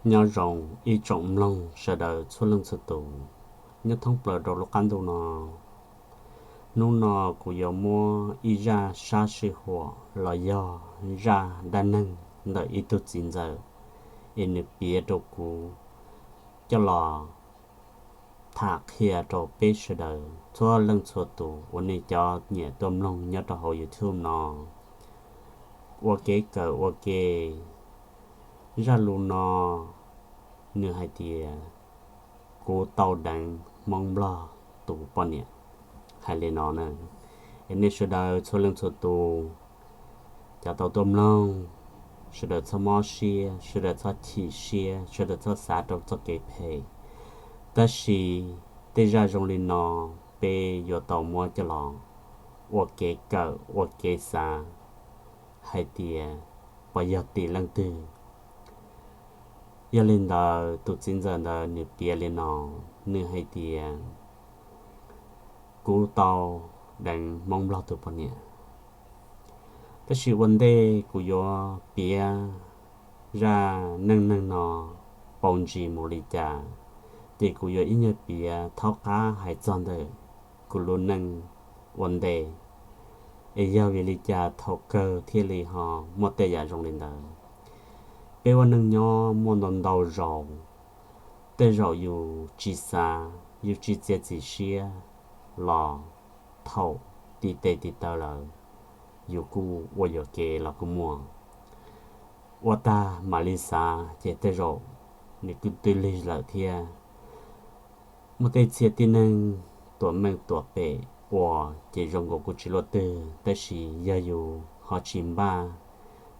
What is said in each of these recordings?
Nyob zoo ib tsoom mloog sawv daws txhua leej txhua tus nyob thoob plaws rau lub qab ntuj no. Hnub no kuv yuav muab ib zaj sab sij huam los yog zaj dab neeg ntawm ib tug txiv ntxawm es nws piav rau kuv coj los tham qhia rau peb sawv daws txhua leej txhua tus uas nej cov nyiam tuaj mloog nyob rau hauv YouTube no ua kev kawm ua ke. Zaj lus no nws hais tias, kuv tau deev Hmoob Nplog tus poj niam. Hais li no na, es nej sawv daws txhua leej txhua tus, cov tau tuaj mloog, sawv daws txhob mob siab, sawv daws txhob chim siab, sawv daws txhob xav rau txoj kev phem. Tab sis tej zaj zoo li no peb yuav tau muab coj los ua kev kawm ua kev xav hais tias puas yog tim leej twg. Yog li ntawd tus txiv ntxawm ntawd nws piav li no, nws hais tias, kuv tau deev Hmoob Nplog tus poj niam. Tab sis ua ntej kuv yuav piav zaj neej neeg no pauv ntsis mus li cas, ces kuv yuav ib nyuag piav thaub qab hais txog ntawm kuv lub neej ua ntej, es yog vim li cas thaum kawg thiaj li ho muaj tej yam zoo li ntawd. Peb ua neej nyob muaj ntau ntau zaus, tej zaum yus tsis xav, yus tsis txiav txim siab los thaum tiv tes tiv taw lawm, yus kuj ua yuam kev los kuj muaj. Ua tag mam li xav ces tej zaum nws kuj twb lig lawm thiab. Muaj tej txhia tib neeg tuam meej tuam pem ua ces zoo nkaus kuj tsis luaj twg, tab sis yog yus ho tsis npaj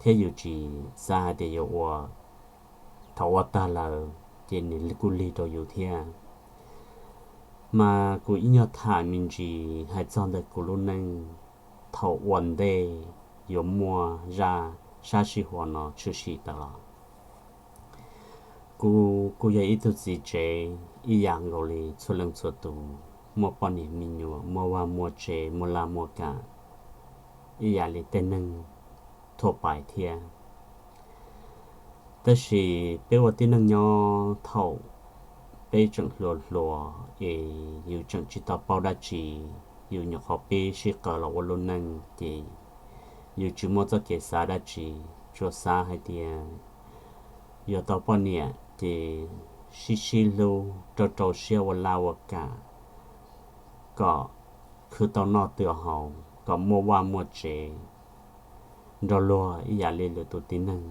thiab yus tsis xav hais tias yuav ua, thaum ua tag lawm ces nws kuj lig rau yus thiab. Mas kuv ib nyuag tham me ntsis hais txog ntawm kuv lub neej thaum ua ntej yuav muaj zaj sab sij huam no tshwm sim tawm los. Kuv kuj yog ib tug txiv tsev ib yam nkaus li txhua leej txhua tus, muaj poj niam me nyuam, muaj vaj muaj tsev, muaj laj muaj kam ib yam li tej neeg thuaj pais thiab. Tab sis peb ua tib neeg nyob thaum peb tseem hluas hluas es yus tseem tsis tau paub dab tsi, yus nyuam qhuav pib sib qawm los ua lub neej ces yus tsis muaj txoj kev xav dab tsi, tsuas xav hais tias yuav tau poj niam ces sib sib hlub, rau rau siab ua laj ua kam kom khwv tau noj tau haus, kom muaj vaj muaj tsev nrog luag ib yam li lwm tus tib neeg.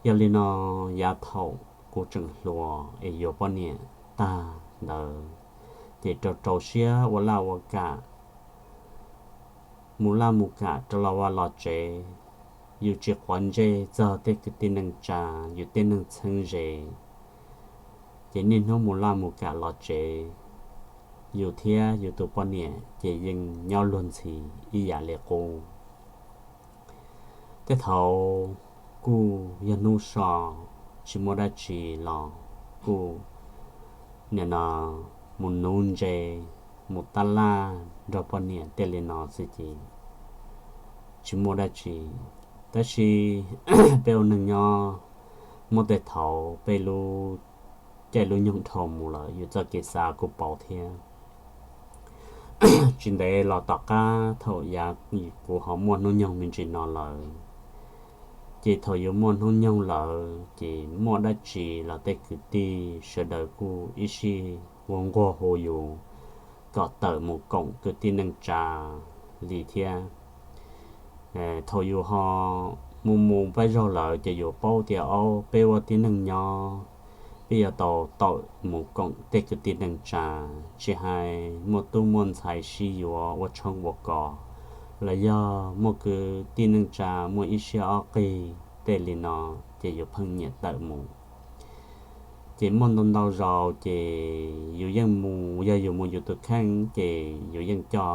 Yog li no, yav thaum kuv tseem hluas es yuav poj niam tag ntawd ces rau rau siab ua laj ua kam, mus laj mus kam rau los vaj los tsev, yus tsis quav ntsej txog tej kwv tij neej tsa, yus tej neeg txheeb ze, ces niaj hnub mus laj mus kam los tsev, yus thiab yus tus poj niam ces yeej nyob luag ntxhi ib yam li qub. Tej thaum kuj yog hnub so, tsis muaj dab tsi los kuj nim no mus nuv ntses, mus tab laj nrog poj niam tej li no xwb ces tsis muaj dab tsi. Tab sis peb ua neeg nyob, muaj tej thaum peb lub caij lub nyoog dhau mus lawm, yus txoj kev xav kuj pauv thiab. Tsis ntev los tom qab thaum yav kuv ho muaj hnub nyoog me ntsis no lawm, ces thaum yuav muaj hnub nyoog lawm ces muaj dab tsi los tej kwv tij sawv daws kuj ib sij ua nquag hu yus kom tawm mus koom kwv tij neej tsa li thiab. Thaum yus ho mus mus pab zaug lawm ces yus paub tias, aub, peb ua tib neeg nyob, peb yuav tau tawm mus koom tej kwv tij neej tsa, tsis hais muaj tub muaj ntxhais sib yuav ua tshoob ua kos, los yog muaj kwv tij neej tsa muaj ib siab ob qig tej li no, ces yus pheej nyiam tawm mus. Ces muaj ntau ntau zaus ces yus yeej mus, yog yus mus yus tus kheej ces yus yeej coj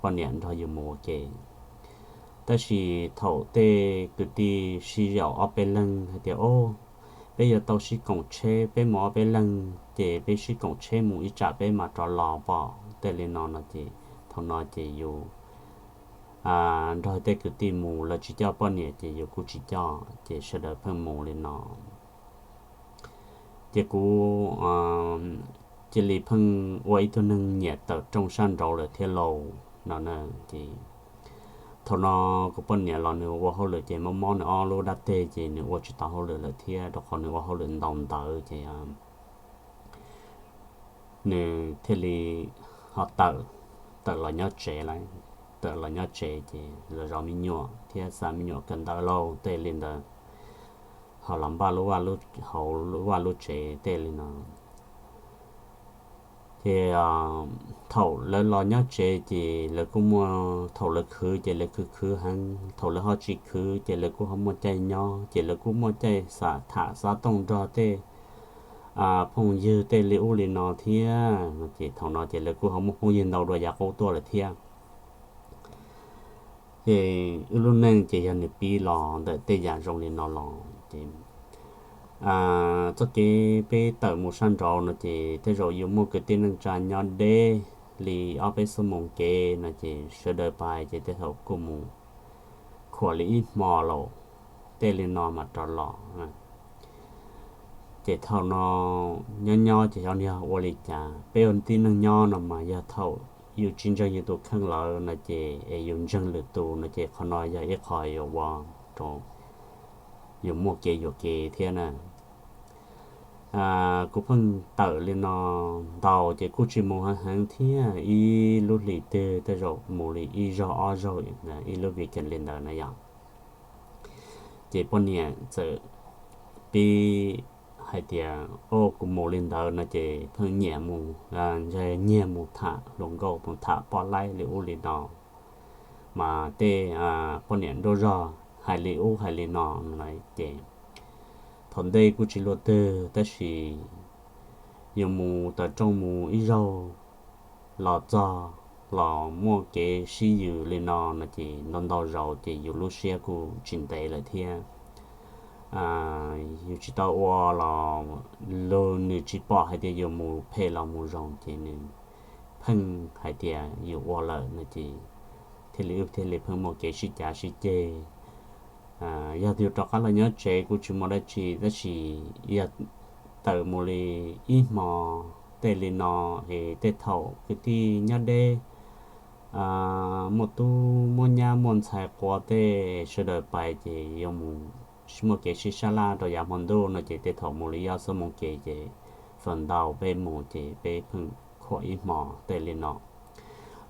poj niam nrog yus mus ua ke. Tab sis thaum tej kwv tij sib yaum ob peb leeg hais tias, o, peb yuav tau sib koom tsheb, peb mus ob peb leeg ces peb sib koom tsheb mus ib tsam peb mam rov los pom tej li no no ces thaum no ces yus nrog tej kwv tij mus, lawv tsis coj poj niam ces yus kuj tsis coj, ces sawv daws pheej mus li no. Ces kuv cia li pheej ua ib tug neeg nyiam tawm rooj sab nraud lawm thiab lauj no na. Ces thaum no kuv poj niam los nws ua hauj lwm ces mob mob nws ob lub dab teg ces nws ua tsis tau hauj lwm lawm thiab, rau qhov nws ua hauj lwm ntau ntawd ces nws thiaj li ho tawm, tawm los nyob tsev lawm. Tawm los nyob tsev ces los zov me nyuam thiab xa me nyuam kawm ntawv lauj tej li ntawd, ho los npaj lub vaj lub, hauv lub vaj lub tsev tej li no. Ces thaum lawv los nyob tsev ces lawv kuj muaj, thaum lawv khwv ces lawv khwv khwv heev, thaum lawv ho tsis khwv ces lawv kuj ho muaj caij nyob, ces lawv kuj muaj caij xam tham xov tooj nrog tej phooj ywg tej li ub li no thiab no. Ces thaum no ces lawv kuj ho muaj phooj ywg ntau dua yav qub tuaj lawm thiab. Ces wb lub neej ces yog nws pib los ntawm tej yam zoo li no los ces txoj kev peb tawm mus sab nraud no ces tej zaum yuav muaj kwv tij neej tsa nyob deb li ob peb xuab moos kev no ces sawv daws pais ces tej thaum kuj mus khuam li ib hmo lawm tej li no mas rov los. Ces thaum no nyob nyob ces xyov yog ua li cas peb ua tib neeg nyob no mas yog thaum yus tsis ntseeg yus tus kheej lawm no ces es yus ntseeg lwm tus no ces qhov no yog ib qho yuav ua rau yus muaj kev yuam kev thiab na. Kuv pheej tawm li no ntau ces kuj tsis mus heev heev thiab, ib lub hlis twg tej zaum mus li ib zaug ob zaug ib lub weekend li ntawd na yom. Ces poj niam txawm pib hais tias, o, kuv mus li ntawd no ces pheej nyiam mus, nyiag mus tham hluas nkauj mus tham poj laib li ub li no, mas tej poj niam nruab zog hais li ub hais li no lawm ces thaum ntej kuj tsis luaj twg tab sis yus mus tawm rooj mus ib zaug los txog los muaj kev sib yws li no no ces ntau ntau zaus ces yus lub siab kuj tsis ntev lawm thiab. Yus tsis tau ua los luag nws tsis pom hais tias yus mus phem los mus zoo ces nws pheej hais tias yus ua lawm no ces thiaj li wb thiaj li pheej muaj kev sib cav sib ceg. Yog yus rov qab los nyob tsev kuj tsis muaj dab tsi tab sis yog tawm mus li ib hmo tej li no es tej thaum kwv tij nyob deb muaj tub muaj nyab muaj ntxhais quav tej sawv daws pais ces yuav mus muaj kev sib sab laj rau yav hmo ntuj no ces tej thaum mus li ib ob xuab moos kev ces feem ntau peb mus ces peb pheej khuam ib hmo tej li no.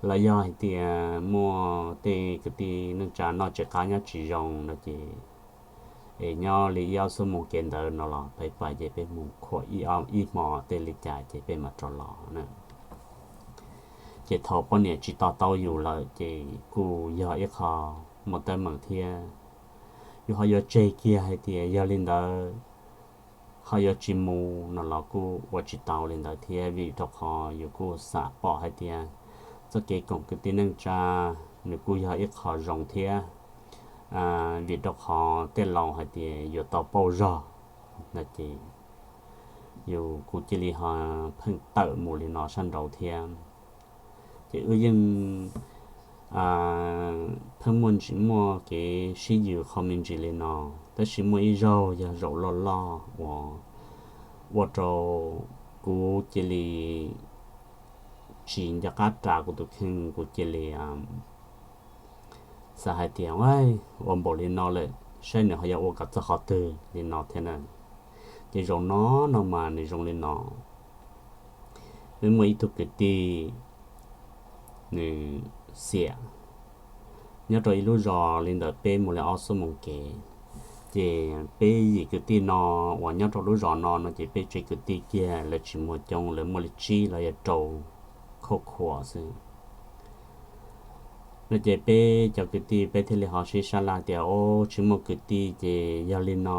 Los yog hais tias muaj tej kwv tij neej tsa noj tsis qab nyob tsis zoo no ces es nyob li ib ob xuab moos kev ntawd no los peb pais ces peb mus khuam ib hmo tej li cas ces peb mam rov los na. Ces thaum poj niam tsis to taub yus lawm ces kuj yog ib qho muaj teeb meem thiab. Yus ho yuav tseg kiag hais tias yog li ntawd ho yuav tsis mus no los kuj ua tsis tau li ntawd thiab vim rau qhov yus kuj xam pom hais tias txoj kev koom kwv tij neej tsa nws kuj yog ib qho zoo thiab, vim rau qhov tej laus hais tias yuav tau pauj zog no ces yus kuj cia li ho pheej tawm mus li no sab nraud thiab. Ces wb yeej pheej muaj ntsis muaj kev sib yws qho me ntsis li no, tab sis muaj ib zaug yog zaum loj loj uas ua rau kuv cia li tsis nco qab ras kuv tus kheej, kuv cia li xav hais tias ua npaum li no lawm saib nws ho yuav ua kom txog qhov twg li no thiab na. Ces zaum no no mas nws zoo li no. Peb muaj ib tug kwv tij, nws xiam nyob rau ib lub zos li ntawm peb mus li ob xuab moos kev. Ces peb yim kwv tij no uas nyob rau lub zos no no ces peb tsev kwv tij kiag lawv tsis muaj coob, lawv muaj li tsib los yog rau khauj khuam xwb. No ces peb cov kwv tij peb thiaj li ho sib sab laj tias, o, tsis muaj kwv tij ces yog li no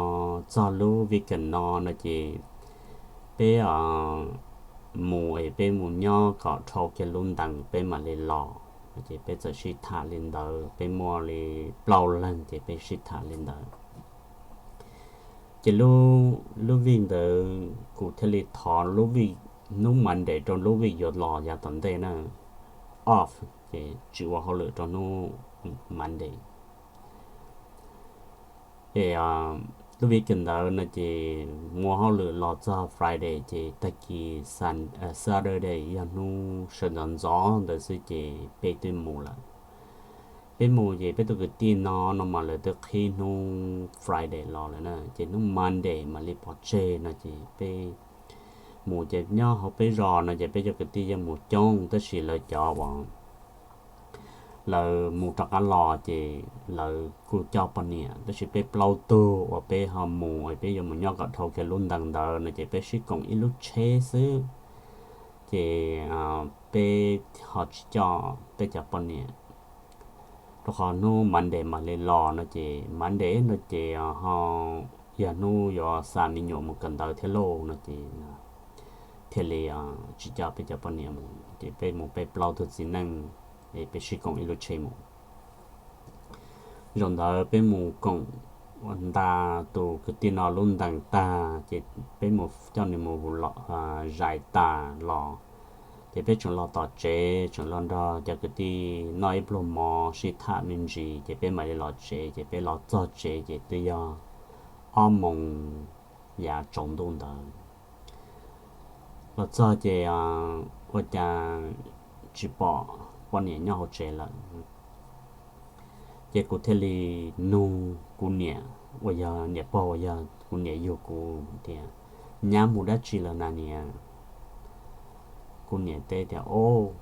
txog lub weekend no no ces peb mus es peb mus nyob kom dhau kiag lub ntees peb mam li los. Ces peb txawm sib tham li ntawd, peb muaj li plaub leeg ces peb sib tham li ntawd. Ces lub vij ntawd kuv thiaj li thov lub vij, hnub Monday rau lub vij yuav los yav tom ntej na, off, ces tsis ua hauj lwm rau hnub Monday. Ces Lub weekend ntawd no ces muaj hauj lwm los txog Friday ces tag kis Sun- Saturday yog hnub sawv ntxov ntxov ntawd xwb ces peb twb mus lawm. Peb mus ces peb tus kwv tij no no mas lawv twb qhib hnub Friday los lawm na, ces hnub Monday mam li pov tseg no ces peb mus ces nyob hauv peb zos no ces peb cov kwv tij yeej mus coob tab sis lawv cov uas lawv mus rov qab los ces lawv kuj coj poj niam tab sis peb plaub tug uas peb ho mus peb yuav mus nyob kom dhau kiag lub ntees ntawd no ces peb sib koom ib lub tsheb xwb. Ces peb ho tsis coj peb cov poj niam, rau qhov hnub Monday mam li los no ces Monday no ces ho yog hnub yuav xa me nyuam mus kawm ntawv thiab lauj no ces thiaj li tsis coj peb cov poj niam mus ces peb mus peb plaub tug txiv neej, peb sib koom ib lub tsheb mus. Zaum ntawd peb mus koom ua nta tus kwv tij no lub ntees tag ces peb mus coj nws mus zais tas los, ces peb tseem los tom tsev tseem los nrog cov kwv tij noj ib pluag mov sib tham me ntsis ces peb mam li los tsev. Ces peb los txog tsev ces twb yog ob moos yav tsaus ntuj ntawd. Los txog ces ua cas tsis pom poj niam nyob hauv tsev lawm. Ces kuv thiaj li nug kuv niam uas yog niam pog uas yog kuv niam yug kuv tias, Nyab mus dab tsi lawm na niam? Kuv niam teb tias, Au,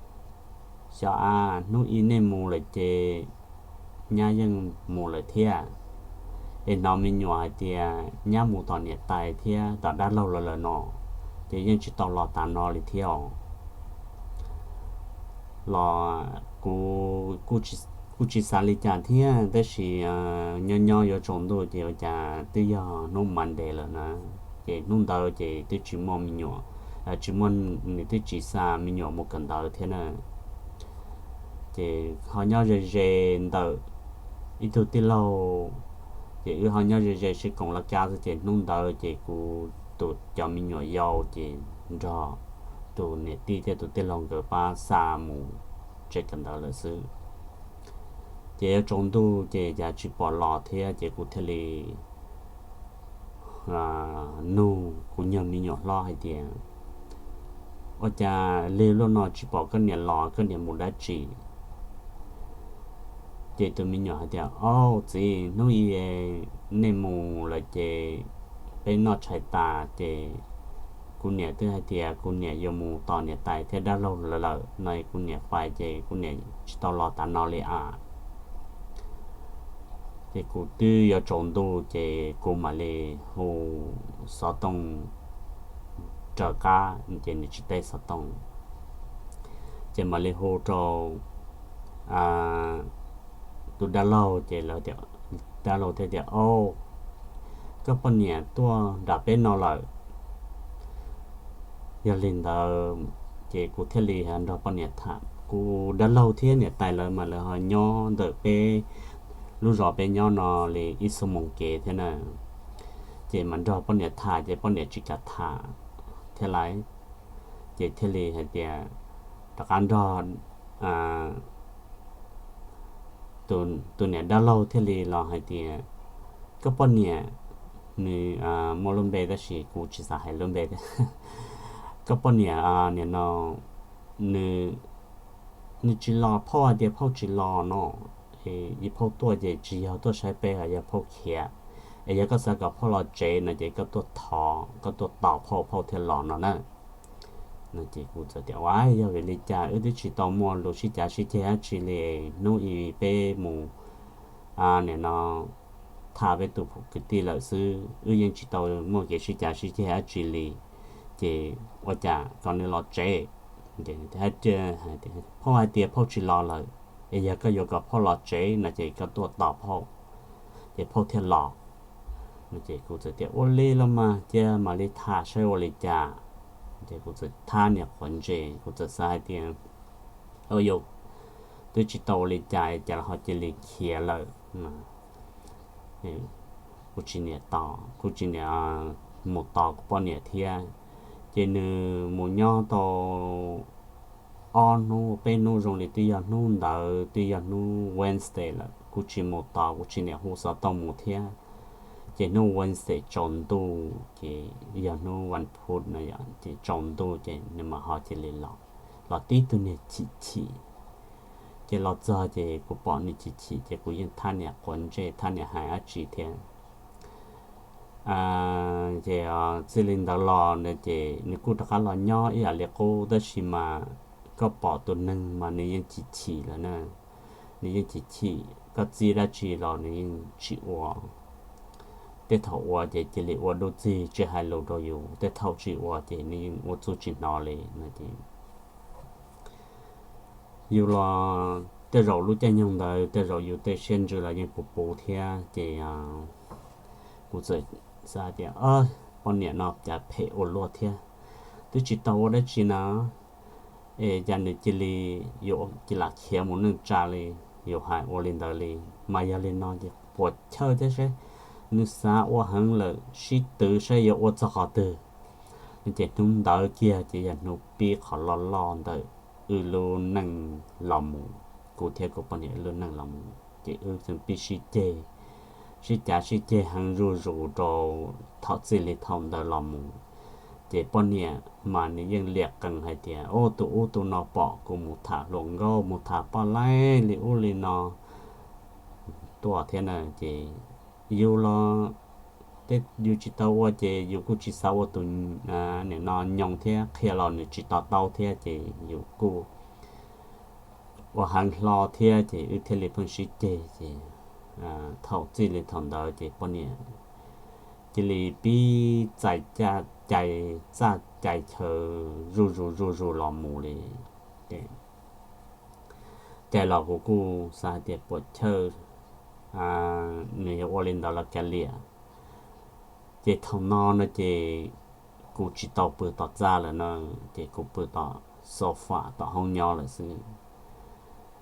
xyov a, hnub ib nej mus lawm ces nyab yeej mus lawm thiab. Es hnov me nyuam hais tias nyab mus tom niam tais thiab tom dab laug lawv lawm no, ces yeej tsis tau los tav no li thiab os. Los kuv kuj tsis xav li cas thiab tab sis nyob nyob yuav tsaus ntuj ces ua cas twb yog hnub Monday lawm na. Ces hnub ntawd ces twb tsis muaj me nyuam, tsis muaj, nws twb tsis xa me nyuam mus kawm ntawv thiab na. Ces ho nyob ze ze ntawm ib tug tij laug, ces wb ho nyob ze ze sib koom laj kab xwb ces hnub ntawd ces kuv tus cov me nyuam yau ces nrog tus niam tij thiab tus tij laug nkawd pab xa mus tsev kawm ntawv lawm xwb. Ces yuav tsaus ntuj ces cas tsis pom los thiab ces kuv thiaj li nug kuv nyuag me nyuam hlob hais tias, Ua cas lig luaj no tsis pom koj niam los, koj niam mus dab tsi? Ces tus me nyuam hais tias, Au txiv, hnub ib nej mus lawm ces peb noj tshais tas ces kuv niam twb hais tias kuv niam yuav mus tos niam tais thiab dab laug lawv lawm no, kuv niam pais ces kuv niam tsis tau los tav no li a. Ces kuv twb yuav tsaus ntuj ces kuv mam li hu xov tooj raws qab ces nws tsis teb xov tooj. Ces mam li hu rau tus dab laug ces dab laug thiaj tias, Au, koj poj niam tuaj nram peb no lawm. Yog li ntawd ces kuv thiaj li nrog poj niam tham. Kuv dab laug thiab niam tais lawv mas lawv ho nyob ntawm peb lub zos peb nyob no li ib xuab moos kev thiab na. Ces mas nrog poj niam tham ces poj niam tsis kam tham thiab lais. Ces thiaj li hais tias, rov qab nrog tus niam dab laug thiaj li los hais tias, Koj poj niam, nws muaj lub npe tab sis kuv tsis xav hais lub npe. Koj poj niam, nim no nws tsis los, phauj hais tias phauj tsis los no, es phauj tuaj ces tsis yog tuaj saib peb, yog phauj khiav. Es yog koj xav kom phauj los tsev no ces koj tuaj thov, koj tuaj tos phauj, phauj thiaj los no na. No ces kuv txawm tias, Ua, yog vim li cas wb twb tsis tau muaj lus sib cav sib ceg dab tsi li, hnub ib peb mus nim no tham peb tus kwv tij lawm xwb, wb yeej tsis tau muaj kev sib cav sib ceg dab tsi li, ces ua cas kom nws los tsev? Phauj hais tias phauj tsis los lawm, es yog koj yuav kom phauj los tsev no ces koj tuaj tos phauj, ces phauj thiaj los. Ces kuv txawm tias, Ua li los mas cia mam li tham saib ua li cas. Ces kuv txawm thab niam quav ntses, kuv txawm xav hais tias, Au yau, twb tsis tau ua li cas cas ho cia li khiav lawm. Kuv tsis niam tos, kuv tsis niam mus tos kuv poj niam thiab. Ces nws mus nyob tau ob hnub peb hnub zoo li twb yog hnub ntawd twb yog hnub Wednesday lawm, kuv tsis mus tos, kuv tsis niam hu xov tooj mus thiab. Ces hnub Wednesday tsaus ntuj ces yog hnub vas phuv no yom, ces tsaus ntuj ces nws mam ho cia li los, los tib tug niag chim chim. Ces los txog ces kuv pom nws chim chim ces kuv yeej thab niam quav ntsej thab niam hais dab tsi thiab. Ces txij li ntawd los na ces nws kuj rov qab los nyob ib yam li qub tab sis mas koj pom tus neeg mas nws yeej chim chim lawm na, nws yeej chim chim, koj txib dab tsi los nws yeej tsis ua. Tej thaum ua ces cia li ua dub txig tsis hais lus rau yus, tej thaum tsis ua ces nws yeej ua txuj tsis hnov li no ces yus los tej zaum lub caij nyoog ntawd tej zaum yus tej siab ntsws los yeej puv puv thiab ces kuv txawm xav tias poj niam no cas phem ua luaj thiab, twb tsis tau ua dab tsi na, es cas nws cia li yuav cia li khiav mus neej tsa li, yus hais ua li ntawd li. Mas yog li no ces puas chawj thiab saib, nws xav ua heev lawm sib twv saib yuav ua txog qhov twg. Ces hnub ntawd kiag ces yog hnub pib qhov loj loj ntawm wb lub neej los mus, kuv thiab kuv poj niam wb lub neej los mus ces wb txeem pib sib ceg, sib cav sib ceg heev zuj zus rau thaum txij li thaum ntawd los mus. Ces poj niam mas nws yeej liam qees hais tias, ub, tus ub tus no pom kuv mus tham hluas nkauj mus tham poj laib li ub li no tuaj thiab na. Ces yus los yus tsis tau ua ces yus kuj tsis xav ua tus nim no nyoos thiab, qhia los nws tsis to taub thiab ces yus kuj ua heev hlo thiab ces wb thiaj li pheej sib ceg ces thaum txij li thaum ntawd ces poj niam cia li pib txais cai, txaj cai chaw zuj zus zuj zus los mus li. Ces cai los kuv kuj xav hais tias puas chawj, nws yog ua li ntawd los kav liam. Ces thaum no no ces kuv tsis tau pw tom txaj lawm na, ces kuv pw tom sofa tom hoob nyob lawm xwb.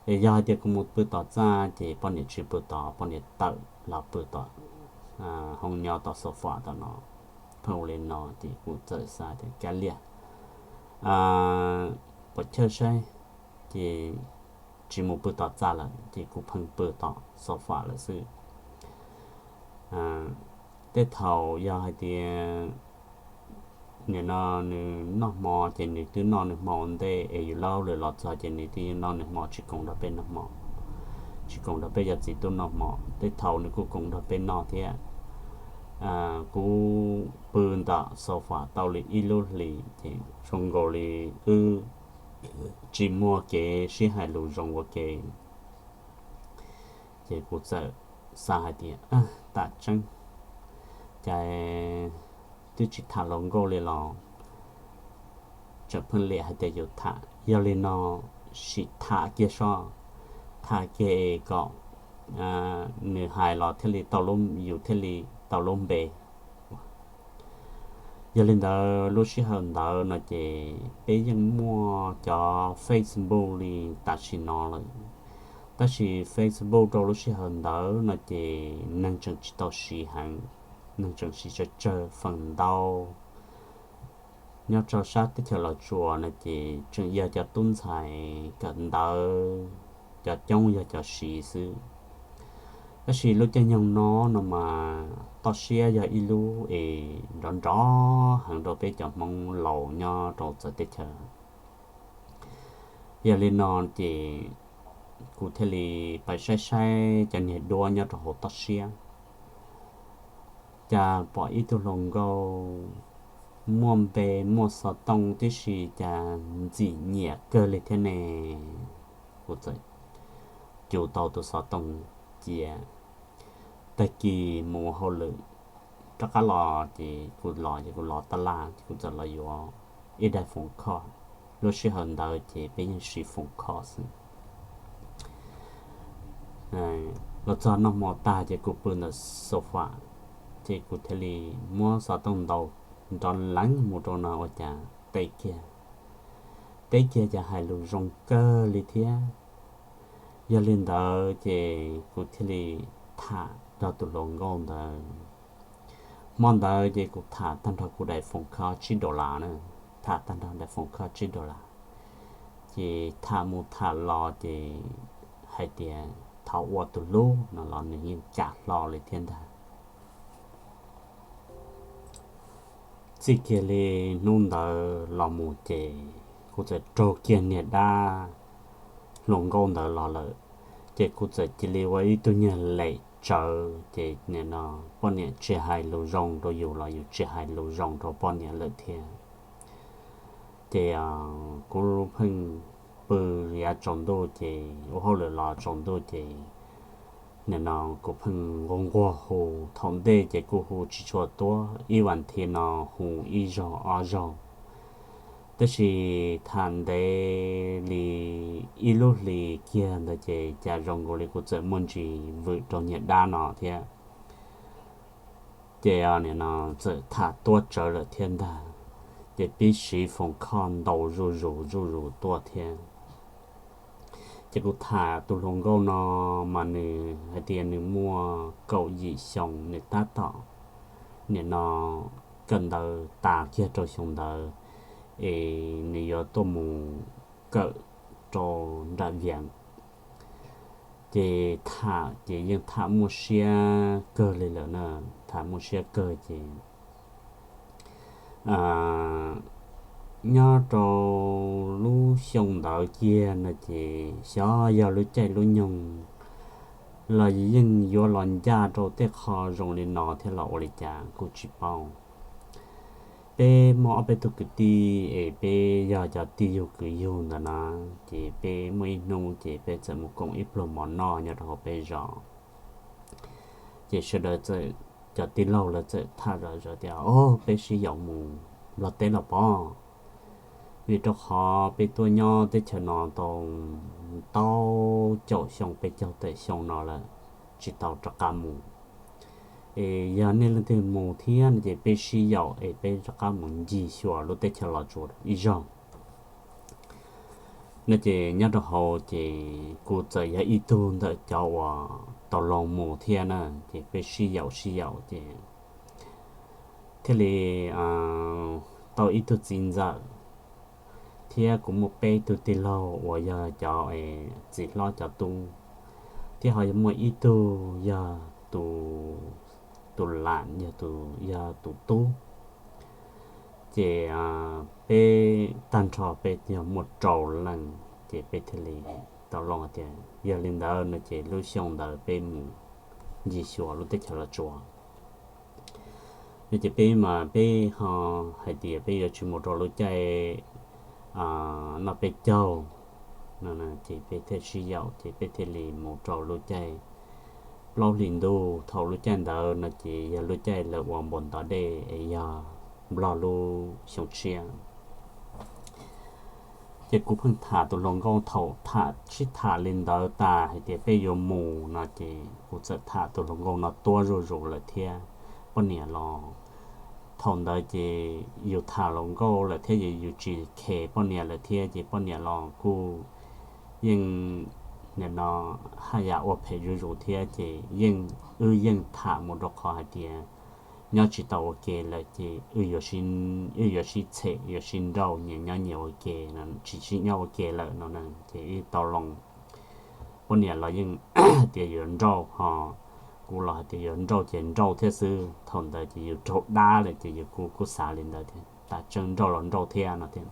Es yog hais tias kuv mus pw tom txaj ces poj niam tsis pw tod, poj niam tawm los pw tom hoob nyob tom sofa tom no. Pheej ua li no ces kuv txawm xav tias kav liam, puas chawj saib, ces tsis mus pw tom txaj lawm ces kuv pheej pw tom sofa lawm xwb. Tej thaum yog hais tias nim no nws noj hmo ces nws twb noj nws hmo ua ntej es yus laub lawm los txog ces nws twb noj nws hmo tsis koom nrog peb noj hmo, tsis koom nrog peb cov txiv tub noj hmo. Tej thaum nws kuj koom nrog peb noj thiab. Kuv pw ntawm sofa tau li ib lub hlis ces zoo nkaus li wb tsis muaj kev sib hais lus zoo ua ke. Ces kuv txawm xav hais tias tam tseeb cas twb tsis tham hluas nkauj li los tseem pheej liam hais tias yus tham. Yog li no sim tham kiag soj, tham kiag kom nws hais los thiaj li tau, yus thiaj li tau lub npe. Yog li ntawd lub sij hawm ntawd no ces peb yeej muaj cov Facebook li tam sim no lawm, tab sis Facebook rau lub sij hawm ntawd no ces neeg tseem tsis tau siv heev, neeg tseem siv tsawg tsawg feem ntau. Nyob rau sab teb chaws Los Tsuas no ces tseem yog cov tub ntxhais kawm ntawv, cov coob yog cov siv xwb. Tab sis lub caij nyoog no no mas toj siab yog ib lub es nrov nrov heev rau peb cov Hmoob laus nyob rau txawv teb chaws. Yog li no ces kuv thiaj li pais saib saib cov niag duab nyob rau hauv toj siab, cas pom ib tug hluas nkauj muaj npe muaj xov tooj tib si cas ntxim nyiam kawg li thiab ne. Kuv txawm cug tau tus xov tooj cia. Tag kis mus ua hauj lwm rov qab los ces kuv los ces kuv los tab laj ces kuv txawm los yuav ib daim foom khoj. Lub sij hawm ntawd ces peb yeej siv foom khoj xwb. Los txog noj hmo tag ces kuv pw ntawm sofa, ces kuv thiaj li muab xov tooj ntaus nrov leev mus rau no ua cas teb kiag, teb kiag cas hais lus zoo kawg li thiab. Yog li ntawd ces kuv thiaj li tham nrog tus hluas nkauj ntawd. Hmo ntawd ces kuv tham tag nrho kuv daim foom khoj tsib dollar na, tham tag nrho daim foom khoj tsib dollar. Ces tham mus tham los ces hais tias thov ua tus hlub no los nws yeej kam hlo li thiab ntag. Txij kiag li hnub ntawd los mus ces kuv txawm raug kiag niag dab hluas nkauj ntawd los lawm. Ces kuv txawm cia li ua ib tug niag lem tsawv, ces nim no poj niam tsis hais lus zoo rau yus los yus tsis hais lus zoo rau poj niam lawm thiab. Ces kuv pheej pw yav tsaus ntuj ces ua hauj lwm los tsaus ntuj ces nim no kuv pheej nquag nquag hu. Thaum ntej ces kuv hu tsis tshua tuab, ib vas thiv no hu ib zaug ob zaug. Tab sis tham ntev li ib lub hlis kiag ntawd ces cas zoo nkaus li kuv txawm muaj ntsis vwm rau niag dab no thiab. Ces nim no txawm tham tuab tsawv lawm thiab ntag, ces pib siv foom khoj ntaus zuj zus zuj zus tuaj thiab. Ces kuv tham tus hluas nkauj no mas nws hais tias nws muaj kaum yim xyoo, nws tab tom nim no kawm ntawv tas kiag rau xyoo ntawd es nws yuav tuaj mus kawm rau nram Vias. Ces tham ces yeej tham muaj siab kawg li lawm na, tham muaj siab kawg ces nyob rau lub xyoo ntawd kiag no ces xyov yog lub caij lub nyoog los yeej yuav los ncaj rau tej qho zoo li no thiab los ua li cas kuj tsis paub. Peb muaj ob peb tug kwv tij es peb yog cov tij yug kwv yug ntawd na, ces peb muaj ib hnub ces peb txawm mus koom ib pluag mov noj nyob rau hauv peb zos. Ces sawv daws txawm, cov tij laug lawv txawm tham zom zaws tias, Au, peb sib yaum mus Nplog teb los pob, vim rau qhov peb tuaj nyob teb chaws no tau ntau caum xyoo, peb caug tawm xyoo no lawm, tsis tau rov qab mus. Es yog nej leej twg mus thiab no ces peb sib yaum es peb rov qab mus ncig xyuas lub teb chaws Los Tsuas ib zaug. No ces nyob rau hauv ces kuv txawm yog ib tug ntawm cov uas tau los mus thiab na, ces peb sib yaum sib yaum ces thiaj li tau ib tug txiv ntxawm, thiab kuv muaj peb tug tij laug uas yog cov txiv hlob cov tub, thiab ho muaj ib tug yog tus lam, yog tus tub. Ces peb tag nrho peb yog muaj rau leej, ces peb thiaj li tau loo tias yog li ntawd no ces lub xyoo ntawd peb mus ncig xyuas lub teb chaws Los Tsuas. No ces peb mas peb ho hais tias peb yuav tsis mus rau lub caij noj peb caug no, ces peb thiaj sib yaum ces peb thiaj li mus rau lub caij plaub hlis ntuj. Thaum lub caij ntawd no ces yog lub caij lawv ua npau ntov dej es yog Nplog lub xyoo tshiab. Ces kuv pheej tham tus hluas nkauj, thaum tham sib tham li ntawd tas hais tias peb yuav mus no ces kuv txawm tham tus hluas nkauj no tuab zuj zus lawm thiab. Poj niam los thaum ntawd ces yus tham hluas nkauj lawm thiab yus tsis khes poj niam lawm thiab ces poj niam los kuj yeej nim no haj yam ua phem zuj zus thiab ces yeej, wb yeej tham mus rau qhov hais tias nyob tsis tau ua ke lawm ces wb yuav sib txhem yuav sib nrauj, nyias nyob nyias ua ke, tsis sib nyob ua ke lawm no na. Ces wb tau loo, poj niam los yeej hais tias yuav nrauj ho kuv los hais tias yuav nrauj ces nrauj thiab xwb. Thaum ntawd ces yus raug dab lawm ces yus kuj kuj xav li ntawd thiab, tas tseeb nrauj los nrauj thiab no thiab.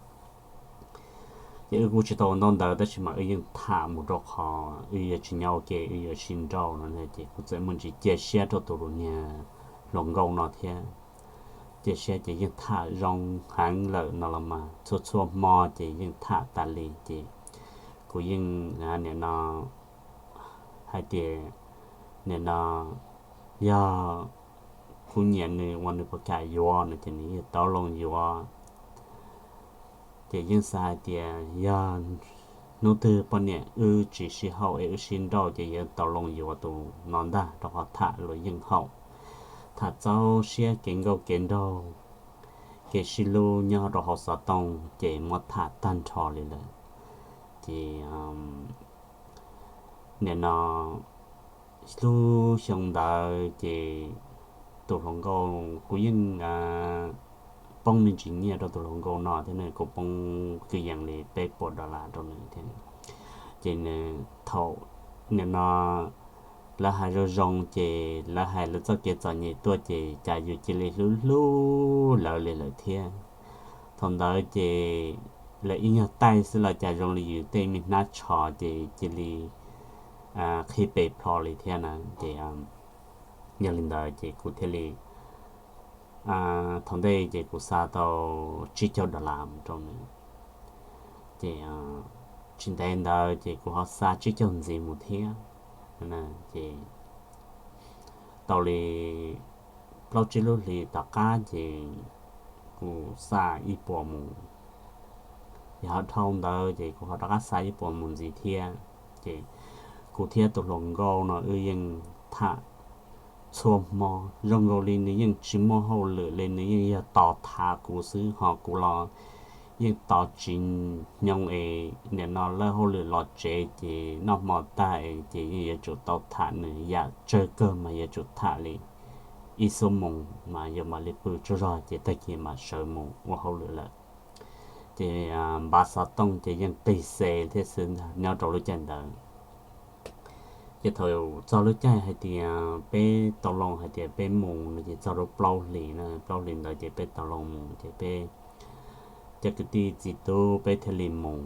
Ces wb kuj tsis tau ua ntaub ntawv tab sis mas wb yeej tham mus rau qhov wb yuav tsis nyob ua ke, wb yuav sib nrauj no ces kuv txawm muaj ntsis cia siab rau tus niag hluas nkauj no thiab. Cia siab ces yeej tham zoo heev lawm no los mas txhua txhua hmo ces yeej tham tas li ces kuv yeej nim no hais tias nim no yog kuv nyiam nws uas nws puas kam yuav no ces nws yeej tau loo yuav. Ces yeej xav hais tias yog hnub twg poj niam wb tsis sib haum es wb sib nrauj ces yeej tau loo yuav tus no ntag, rau qhov tham luag yeej haum, tham txaus siab kev nkauj kev nraug, kev sib hlub nyob rau hauv xov tooj ces muab tham tag nrho li lawm. Ces nim no lub xyoo ntawd ces tus hluas nkauj kuv yeej poob me ntsis nyiaj rau tus hluas nkauj no thiab, nws kuj poob kwv yees li peb puas dollar rau nws thiab. Ces nws thaum nim no lawv hais zoo zoo ces lawv hais lawv txoj kev txom nyem tuaj ces cas yus cia li hlub hlub lawv li lawm thiab. Thaum ntawd ces lawv ib nyuag taij xwb los cas zoo li yus tej me hnab tsho ces cia li qhib pes plho li thiab na. Ces yog li ntawd ces kuv thiaj li, thaum ntej ces kuv xa tau tsib caug dollar mus rau nws. Ces tsis ntev ntawd ces kuv ho xa tsib caug ntxiv mus thiab. Ces tau li plaub tsib lub hlis tom qab ces kuv xa ib puas mus. Yog ho dhau ntawd ces kuv ho rov qab xa ib puas mus ntxiv thiab. Ces kuv thiab tus hluas nkauj no wb yeej tham txhua hmo, zoo nkaus li nws yeej tsis muaj hauj lwm li, nws yeej yog tos tham kuv xwb, ho kuv los yeej tos tsis hnyoo es nim no lawb hauj lwm los tsev ces noj hmo tag ces yeej yuav tsum tau tham nws, yam tsawg kawg mas yuav tsum tham li ib xuab moos mas yuav mam li pw tsaug zog ces tag kis mam sawv mus ua hauj lwm lawm. Ces npav xov tooj ces yeej qis xes thiab xwb ntag nyob rau lub caij ntawd. Ces thaum txog lub caij hais tias peb tau loo hais tias peb mus no ces txog rau plaub hlis na, plaub hlis ntawd ces peb tau loo mus ces peb cov kwv tij txiv tub peb thiaj li mus.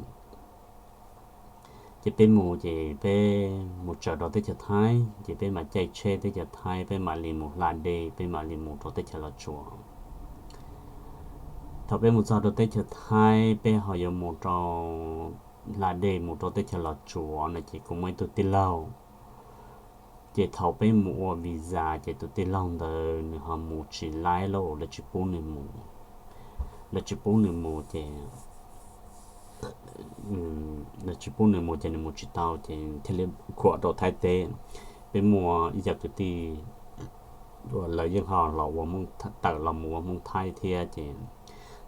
Ces peb mus ces peb mus tsaws rau teb chaws Thaib ces peb mam caij tsheb teb chaws Thaib peb mam li mus hla dej peb mam li mus rau teb chaws Los Tsuas. Thaum peb mus txog rau teb chaws Thaib peb ho yuav mus rau hla dej mus rau teb chaws Los Tsuas no ces kuv muaj ib tug tij laug. Ces thaum peb mus ua visa ces tus tij laug ntawd nws ho mus tsis laib lauj, lawv tsis pub nws mus. Lawv tsis pub nws mus ces lawv tsis pub nws mus ces nws mus tsis tau ces thiaj li khuam rau Thaib teb. Peb muaj ib co kwv tij uas lawv yeej ho los ua Hmoob, tawm los mus ua Hmoob Thaib thiab ces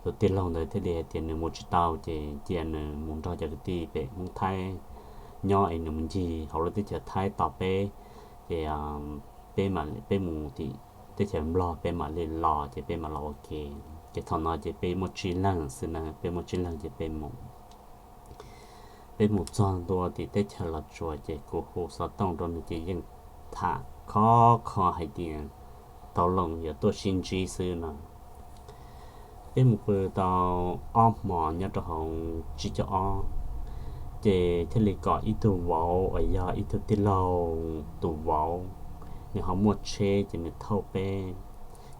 tus tij laug ntawd thiaj li hais tias nws mus tsis tau ces cia nws mus nrog cov kwv tij pem Hmoob Thaib nyob es nws mus ncig hauv lub teb chaws Thaib tos peb. Ces peb mam, peb mus tim teb chaws Nplog peb mam li los ces peb mam los ua ke. Ces thaum no ces peb muaj tsib leeg xwb na, peb muaj tsib leeg ces peb mus. Peb mus txog ntua tim teb chaws Los Tsuas ces kuv hu xov tooj rau nws ces yeej tham khov kho hais tias tau loo yuav tuaj sib ntsib xwb no. Peb mus pw tau ob hmos nyob rau hauv tsib caug ob, ces thiaj li kom ib tug vauv uas yog ib tug tij laug tus vauv, nws ho muaj tsheb ces nws thauj peb.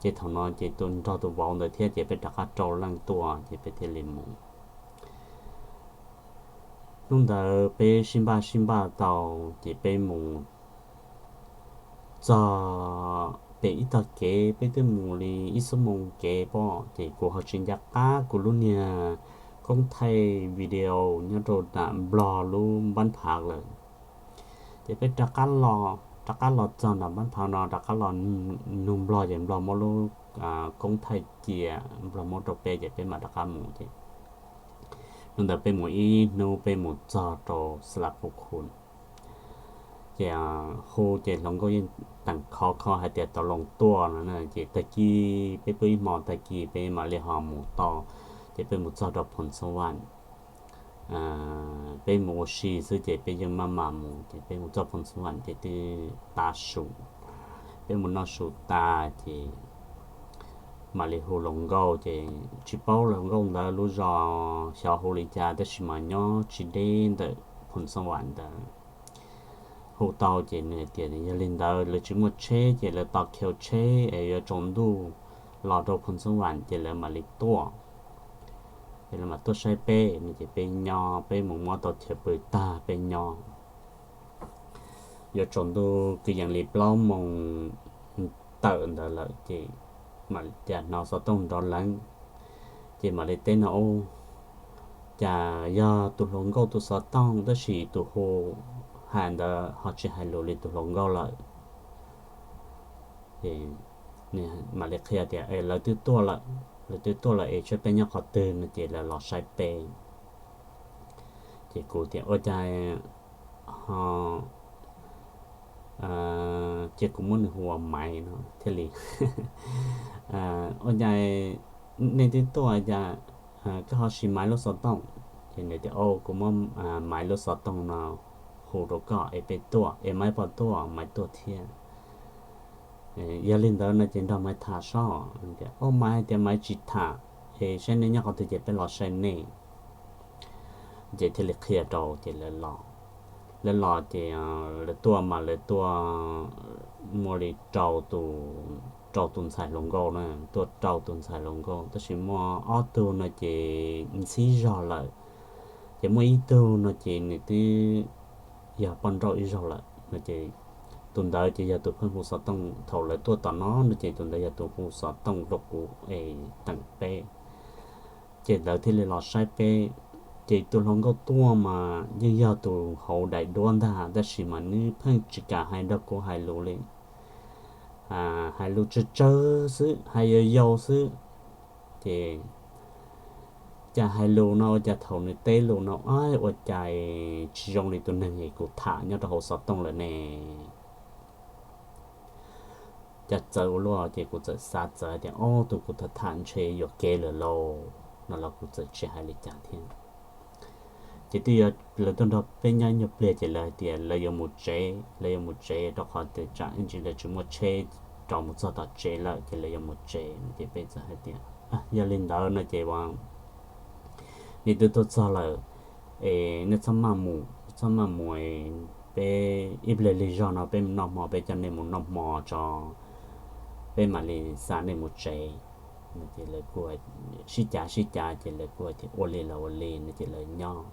Ces thaum no ces tus nrog tus vauv ntawd thiab ces peb rov qab rau leej tuaj ces peb thiaj li mus. Hnub ntawd peb sib npaj sib npaj tau ces peb mus txog pem ib tog kev, peb twb mus li ib xuab moos kev pob ces kuv ho tsis nco qab kuv lub niag koob thaij video nyob rau nram Nplog lub npab phav lawm. Ces peb rov qab los, rov qab los txog nram npab phav no rov qab los nug Nplog ces Nplog muab lub koob thaij cia, Nplog muab rau peb ces peb mam rov qab mus ces hnub ntawd peb mus ib hnub peb mus txog rau Xalavpus Khus. Ces hu ces hluas nkauj yeej teem khov kho hais tias tau loo tuaj no na ces tag kis peb pw ib hmo tag kis peb mam li ho mus tau. Ces peb mus txog rau Phoos Xas Vas, peb mus ua si xwb ces peb yeej maj mam mus ces peb mus txog Phoos Xas Vas ces twb tav su. Peb mus noj su tas ces mam li hu hluas nkauj ces tsis paub hluas nkauj ntawd lub zos xyov hu li cas tab sis mas nyob tsis deb ntawm Phoos Xas Vas ntawd. Hu tau ces nws hais tias yog li ntawd lawv tsis muaj tsheb ces lawv tos khiv tsheb es yuav tsaus ntuj los rau Phoos Xas Vas ces lawv mam li tuaj. Ces lawv mam tuaj saib peb no ces peb nyob, peb mus muab tau chaw pw tag peb nyob. Yuav tsaus ntuj kwv yees li plaub moos tawm ntawd lawm ces mam cas hnov xov tooj nrov leev. Ces mam li teb no ub, cas yog tus hluas nkauj tus xov tooj tab sis tus hu hais ntawd ho tsis hais lus li tus hluas nkauj lawm. Ces mam li qhia tias lawv twb tuaj lawm, lawv twb tuaj lawm es saib peb nyob qhov twg no ces lawv los saib peb. Ces kuv tias ua cas ho, ces kuv muab nws hu ua Maiv no thiaj li ua cas nej twb tuaj cas koj ho siv Maiv lub xov tooj? Ces nws tias o kuv muab Maiv lub xov tooj no hu hu rau koj es peb tuaj es Maiv puas tuaj, Maiv tuaj thiab. Yog li ntawd no ces nrog Maiv tham sob. Tias, Au, Maiv hais tias Maiv tsis tham, es saib nej nyob qhov twg ces peb los saib nej. Ces thiaj li qhia rau ces lawv los. Lawv los ces lawv tuaj mas lawv tuaj muaj li rau tus, rau tus ntxhais hluas nkauj na, tuaj rau tus ntxhais hluas nkauj, tab sis muaj ob tug no ces ntxhib zog lawm, ces muaj ib tug no ces nws twb yog poj nrauj ib zaug lawm no ces tus ntawd ces yog tus pheej hu xov tooj. Thaum lawv tuaj tom no no ces tus ntawd yog tus hu xov tooj rau kuv es teem peb, ces ntawd thiaj li los saib peb. Ces tus hluas nkauj tuaj mas yeej yog tus hauv daim duab ntag, tab sis mas nws pheej tsis kam hais nrog kuv hais lus li, hais lus tsawg tsawg xwb, hais yau yau xwb. Ces cas hais lus no ua cas thaum nws teb lus no ua cas tsis zoo li tus neeg es kuv tham nyob rau hauv xov tooj lawm ne. Cas txawv ua luaj, ces kuv txawm xav txawv tias, Ob, tus kuv tham tham ntshe yuam kev lawm lauj, no los kuv txawm tsis hais li cas thiab. Ces twb yog lawv tuaj nrog peb nyob ib nyuag pliag ces lawv hais tias lawv yuav mus tsev, lawv yuav mus tsev rau qhov tias tsam ib ntsis lawv tsis muaj tsheb rau mus txog tom tsev lawm ces lawv yuav mus tsev. Ces peb txawm hais tias, Yog li ntawd no ces ua nej twb tuaj txog lawm es nej txhob maj mus, txhob maj mus, peb ib pliag lig zog no peb mus noj hmo, peb coj nej mus noj hmo tso, peb mam li xa nej mus tsev. Ces lawv kuj sib cav sib cav ces lawv kuj hais tias ua li los ua li no ces lawv nyob,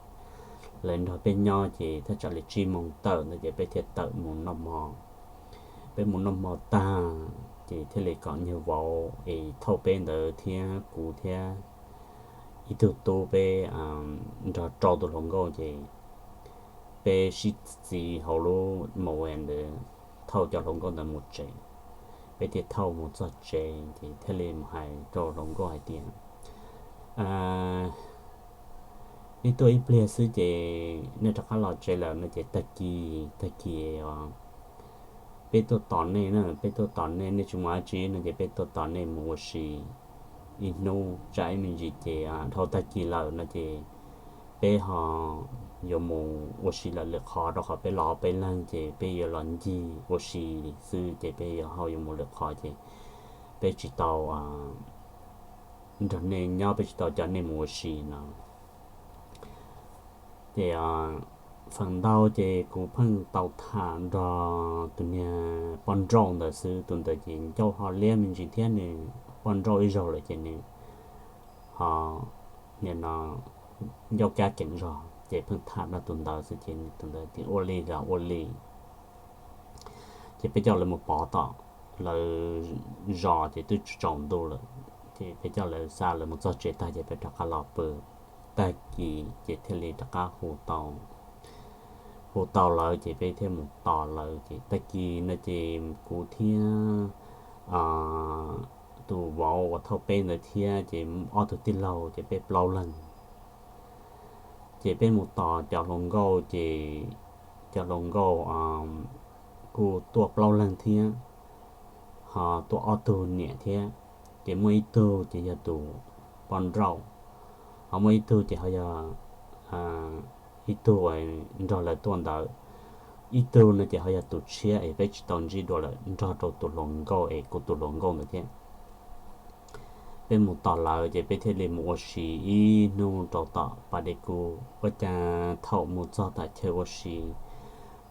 lawv nrog peb nyob ces thaj tsam li tsib moos tawm ntawd ces peb thiaj tawm mus noj hmo. Peb mus noj hmo tag ces thiaj li kom nyuag vauv es thauj peb ntawd thiab kuv thiab ib tug tub peb nrog rau tus hluas nkauj ces peb sib txiv hauv lub mus ntawd thauj cov hluas nkauj ntawd mus tsev. Peb thiaj thauj mus txog tsev ces thiaj li mus hais rau hluas nkauj hais tias, Nej tuaj ib pliag xwb ces nej rov qab los tsev lawm no ces tag kis, tag kis peb tuaj tos nej na, peb tuaj tos nej, nej tsis muaj dab tsi no ces peb tuaj tos nej mus ua si ib hnub tsam ib me ntsis ces dhau tag kis lawm no ces peb ho yuav mus ua si lawm lwm qhov, rau qhov peb los peb leeg ces peb yuav los ncig ua si xwb ces peb yuav ho yuav mus lwm qhov ces peb tsis tau nrog nej nyob, peb tsis tau coj nej mus ua si no. Ces feem ntau ces kuv pheej tau tham nrog tus niag poj nrauj ntawd xwb, tus ntawd ces ncauj ho liab me ntsis thiab, nws poj nrauj ib zaug lawm ces nws ho nim no ncauj kab keem zog ces pheej tham nrog tus ntawd xwb ces tus ntawd tias ua li los ua li. Ces peb coj lawv mus pov tom lawv zos ces twb tsaus ntuj lawm, ces peb coj lawv xa lawv mus txog tsev tag ces peb rov qab los pw. Tag kis ces thiaj li rov qab hu tau, hu tau lawv ces peb thiaj mus tos lawv ces tag kis no ces kuv thiab tus vauv uas thauj peb ntawd thiab ces ob tug tij laug ces peb plaub leeg. Ces peb mus tos cov hluas nkauj ces cov hluas nkauj kuj tuaj plaub leeg thiab, ho tuaj ob tug niam thiab. Ces muaj ib tug ces yog tus poj nrauj, ho muaj ib tug ces ho yog ib tug nrog lawv tuaj ntawd, ib tug no ces ho yog tus tshiab es peb tsis tau ntsib dua lawm, nrog rau tus hluas nkauj es kuv tus hluas nkauj ntawd thiab. Peb mus tos lawv ces peb thiaj li mus ua si ib hnub rau tom pas dej kub. Ua cas thaum mus txog tom chaw ua si,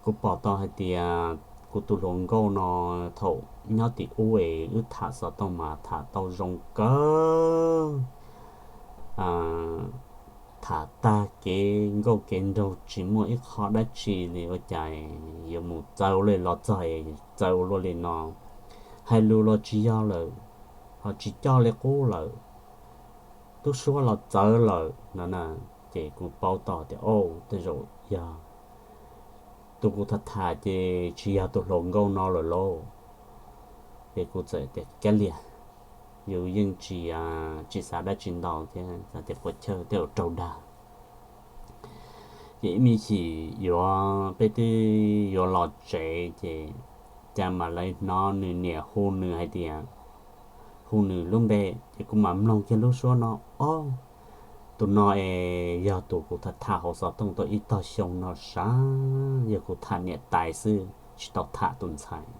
kuv pom tau hais tias kuv tus hluas nkauj no thaum nyob tim ub es wb tham xov tooj mas tham tau zoo kawg, tham tag kev nkauj kev nraug tsis muaj ib qho dab tsi li, ua cas yuav mus txawv li los txog es txawv ua luaj li no. Hais lus los tsis yog lawm, ho tsis coj li qub lawm, tub suab los txawv lawm no na. Ces kuv paub tau tias, o, tej zaum yog tus kuv tham tham ces tsis yog tus hluas nkauj no lawm lauj. Ces kuv txawm tias, Kav liam, yus yeej tsis, tsis xav dab tsi ntau thiab, xav tias puas chawj tej zaum raug dag. Ces ib me chim yuav, peb twb yuav los tsev ces cas mam li hnov nws niam hu nws hais tias, hu nws lub npe ces kuv mam mloog kiag lub suab no, o, Tus no es yog tus kuv tham tham hauv xov tooj tau ib tog xyoo no sav, yog kuv tham niam tais xwb tsis tau tham tus ntxhais.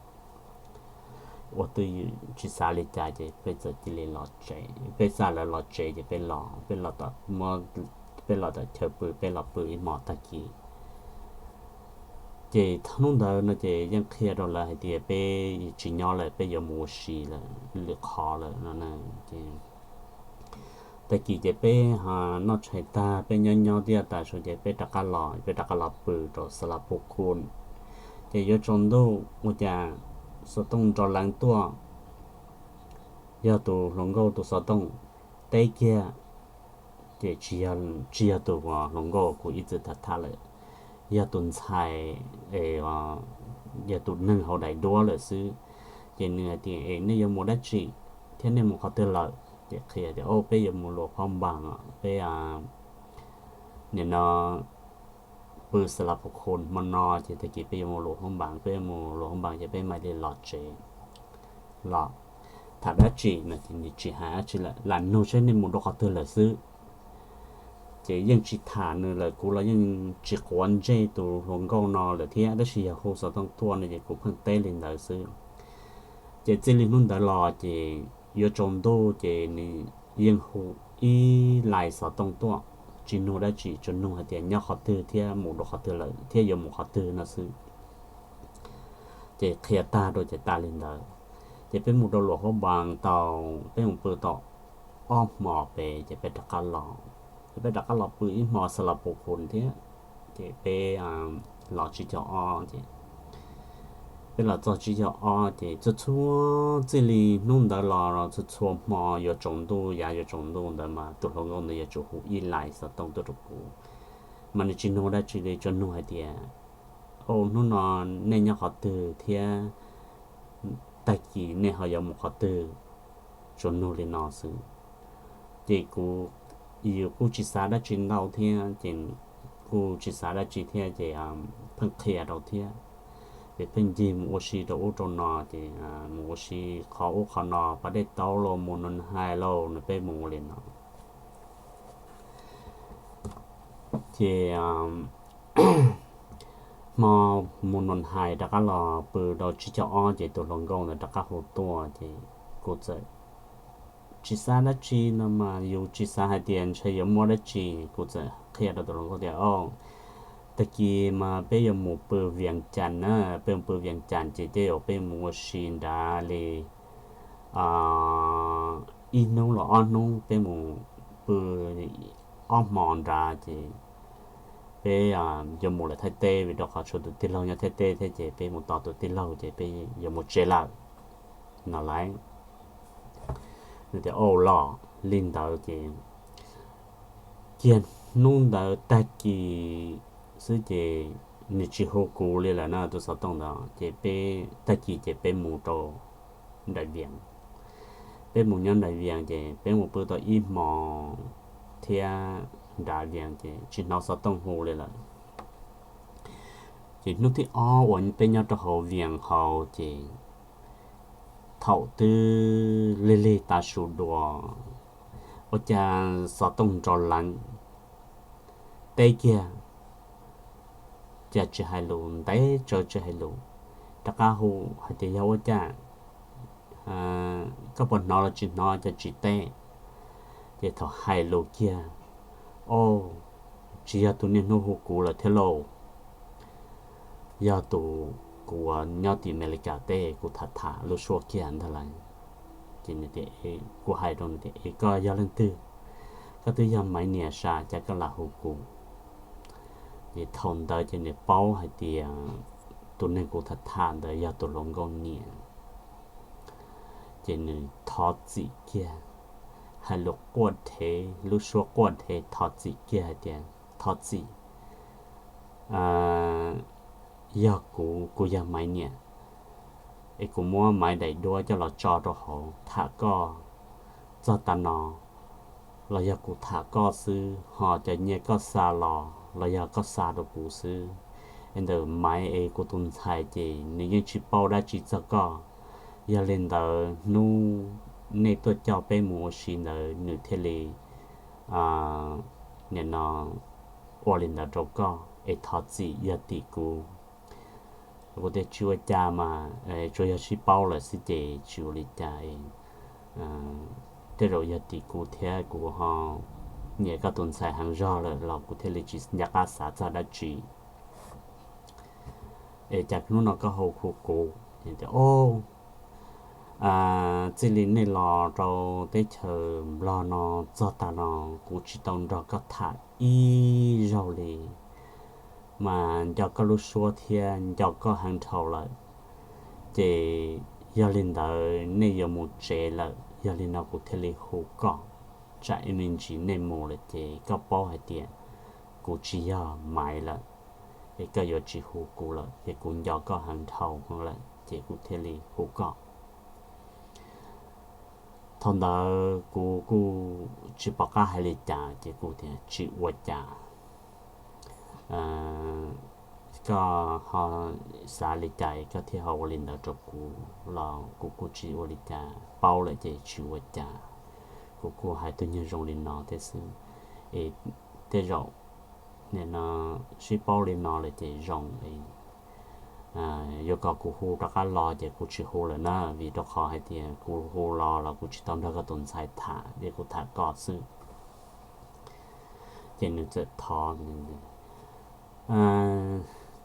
Ua twj ywm tsis xav li cas ces peb txawm cia li los tsev, peb xa lawv los tsev ces peb los, peb los tom, peb los tom chaw pw, peb los pw ib hmos tag kis. Ces hnub ntawd no ces yeej qhia rau lawv hais tias peb tsis nyob lawm, peb yuav mus ua si lawm, lwm qhov lawm no. Tag kis ces peb noj tshais tag, peb nyob nyob tiaj tas su ces peb rov qab los, peb rov qab los pw rau xa la pub khun. Ces yuav tsaus ntuj ua cas xov tooj nrov leev tuaj, yog tus hluas nkauj tus xov tooj teb kiag, ces tsis yog tus hluas nkauj kuv ib txwm tham tham lawm, yog tus ntxhais, yog tus neeg hauv daim duab lawm xwb. Ces nws hais tias, Es nej yuav mus dab tsi thiab nej mus qhov twg lawm? Ces qhia tias, Au, peb yuav mus luam phab npas, peb nim no pw xa la pub khun hmo no ces tag kis peb yuav mus luam phab npas, peb yuav mus luam phab npas ces peb mam li los tsev los. Tham dab tsi no ces nws tsis hais dab tsi lawm, lam nug saib nej mus rau qhov twg lawm xwb. Ces yeej tsis tham nws lawm, kuv los yeej tsis quav ntsej tus hluas nkauj no lawm thiab, tab sis yog hu xov tooj tuaj no ces kuv pheej teb li ntawd xwb. Ces txij li hnub ntawd los ces yuav tsaus ntuj ces nws yeej hu ib lais xov tooj tuaj, tsis nug dab tsi, tsuas nug hais tias nyob qhov twg thiab mus rau qhov twg lawm thiab yuav mus qhov twg no xwb. Ces qhia tag rau ces tas li ntawd. Ces peb mus rau luam phab npas tau, peb mus pw tau ob hmos pem ces peb rov qab los. Ces peb rov qab los pw ib hmos xa la pub khun thiab. Ces peb los tsib caug ob ces peb los txog tsib caug ob ces txhua txhua, txij li hnub ntawd los txhua txhua hmo yuav tsaus ntuj, yav yuav tsaus ntuj ntawd mas tus hluas nkauj ntawd yuav tsum hu ib lais xov tooj tuaj rau kuv. Mas nws tsis nug dab tsi li, tsuas nug hais tias, Au, hnub no nej nyob qhov twg thiab tag kis nej ho yuav mus qhov twg? Tsuas nug li no xwb. Ces kuv, yus kuj tsis xav dab tsi ntau thiab ces kuj tsis xav dab tsi thiab ces pheej qhia rau thiab. Ces pheej ncig mus ua si rau ub rau no ces mus ua si qhov ub qhov no, pas dej taub los mus Nus Hais lauj, nws peb mus ua li no. Ces hmo mus Nus Hais rov qab los pw rau tsib caug ob ces tus hluas nkauj ntawd rov qab hu tuaj ces kuv txawm tsis xav dab tsi no mas yus tsis xav hais tias ntshe yuav muaj dab tsi, kuv txawm qhia rau tus hluas nkauj tias, Au, tag kis mas peb yuav mus pw Vias Cas na, peb mus pw Vias Cas ces tej zaum peb mus ua si nrad li ib hnub los ob hnub, peb mus pw ob hmos nrad ces peb yuav mus lawm Thaib teb, vim rau qhov tshuav tus tij laug nyob Thaib teb thiab ces peb mus tos tus tij laug ces peb yuav mus tsev lawm no lauj. Nws tias, Au los li ntawd ces kiag hnub ntawd tag kis xwb ces nws tsis hu kuv li lawm na, tus xov tooj ntawd ces peb tag kis ces peb mus rau nram Vias. Peb mus nyob nram Vias ces peb mus pw tau ib hmos thiab nrad Vias ces tsis hnov xov tooj hu li lawm. Ces hnub thib ob uas peb nyob rau hauv Vias hauv ces thaum twb lig lig tav su dua, ua cas xov tooj nrov leev teb kiag, cas tsis hais lus, ntev tsawv tsis hais lus, rov qab hu hais tias, Yog ua cas? Koj puas hnov los tsis hnov cas tsis teb? Ces thaum hais lus kiag, Au, tsis yog tus niaj hnub hu kuv lawm thiab lauj, yog tus kuv uas nyob tim Amelikas teb kuv tham tham lub suab kiag ntag lauj. Ces kuv hais rau nws tias, Es koj yog leej twg? Koj twb yog Maiv niam sas cas koj lam hu kuv? Ces thaum ntawd ces nws paub hais tias tus neeg kuv tham tham ntawd yog tus hluas nkauj niam. Ces nws thov txim kiag, hais lus quaj dhev, lub suab quaj dhev thov txim kiag hais tias, Thov txim, yog kuv, kuv yog Maiv niam, es kuv muab Maiv daim duab coj los tso rau hauv tham koj txog tav no, los yog kuv tham koj xwb, ho cov nyiaj koj xa los los yog koj xa rau kuv xwb. Es ntawm Maiv es kuv tus ntxhais ces nws yeej tsis paub dab tsi txog koj. Yog li ntawd hnub nej tuaj coj peb mus ua si ntawd nws thiaj li nim no ua li ntawd rau koj es thov txim yog tim kuv. Kuv tias tsis ua cas mas, tsuas yog sib paub lawm xwb ces tsis ua li cas. Tej zaum yog tim kuv thiab, kuv ho nyiam koj tus ntxhais heev zog lawm los kuv thiaj li tsis nco qab xav txog dab tsi. Es cas hnub no koj hu hu kuv? Tias, o, txij li nej los rau teb chaws Nplog no txog tas no kuv tsis tau nrog koj tham ib zaug li, mas nco koj lub suab thiab nco koj heev dhau lawm. Ces yog li ntawd nej yuav mus tsev lawm, yog li no kuv thiaj li hu koj, tsam ib me ntsis nej mus lawm ces koj paub hais tias kuv tsis yog Maiv lawm, es koj yuav tsis hu kuv lawm, ces kuv nco koj heev dhau lawm ces kuv thiaj li hu koj. Thaum ntawd kuv kuj tsis pom qab hais li cas ces kuv tias tsis ua cas. Koj ho xav li cas koj thiaj ho ua li ntawd rau kuv los kuv kuj tsis ua li cas, paub lawm ces tsis ua cas. Kuv kuj hais tus nyuag zoo li no thiab xwb, es tej zaum nim no sib paub li no lawm ces zoo, yuav kom kuv hu rov qab los ces kuv tsis hu lawm na, vim rau qhov hais tias kuv hu los los kuv tsis tau nrog koj tus ntxhais tham, ces kuv tham koj xwb. Ces nws txawm thov,